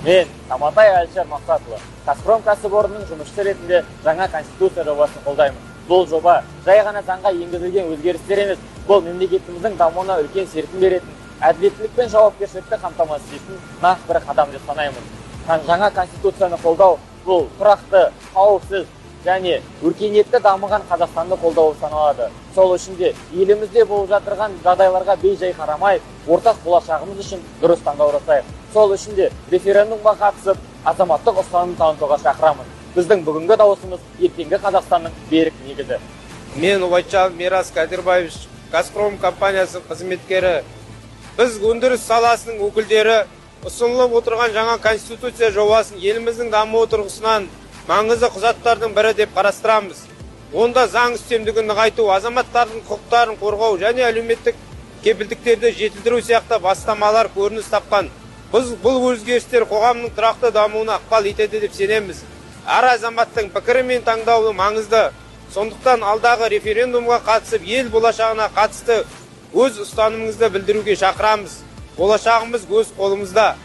Мен, Саматай Әлішер Мақсатұлы, Қазхром кәсіпорнының жұмысшысы ретінде жаңа Конституция жобасын қолдаймын. Бұл жоба жай ғана заңға енгізілген өзгерістер емес, бұл мемлекетіміздің дамуына үлкен серпін беретін, әділеттілік пен жауапкершілікті қамтамасыз ететін нақ бір қадам деп санаймын. Жаңа Конституцияны қолдау бұл тұрақты, қауіпсіз және өркениетті дамыған Қазақстанды қолдау болып саналады. Сол үшін де елімізде болып жатырған жағдайларға бей-жай қарамай, ортақ болашағымыз үшін дұрыс таңдау жасайық. Сол үшін де референдумға қатысып, азаматтық ұстаным танытуға шақырамын. Біздің бүгінгі дауысымыз ертеңгі Қазақстанның берік негізі. Мен Убайтжанов Мирас Кадырбаевич, Газпром компаниясының қызметкері. Біз, өндіріс саласының өкілдері, ұсынылып отырған жаңа Конституция жобасын еліміздің дамуы тұрғысынан маңызды құжаттардың бірі деп қарастырамыз. Онда заң үстемдігін нығайту, азаматтардың құқықтарын қорғау және әлеуметтік кепілдіктерді жетілдіру сияқты бастамалар көрініс тапқан. Біз бұл өзгерістер қоғамның тұрақты дамуына ықпал етеді деп сенеміз. Әр азаматтың пікірі мен таңдауы маңызды. Сондықтан алдағы референдумға қатысып, ел болашағына қатысты өз ұстанымыңызды білдіруге шақырамыз. Болашағымыз өз қолымызда.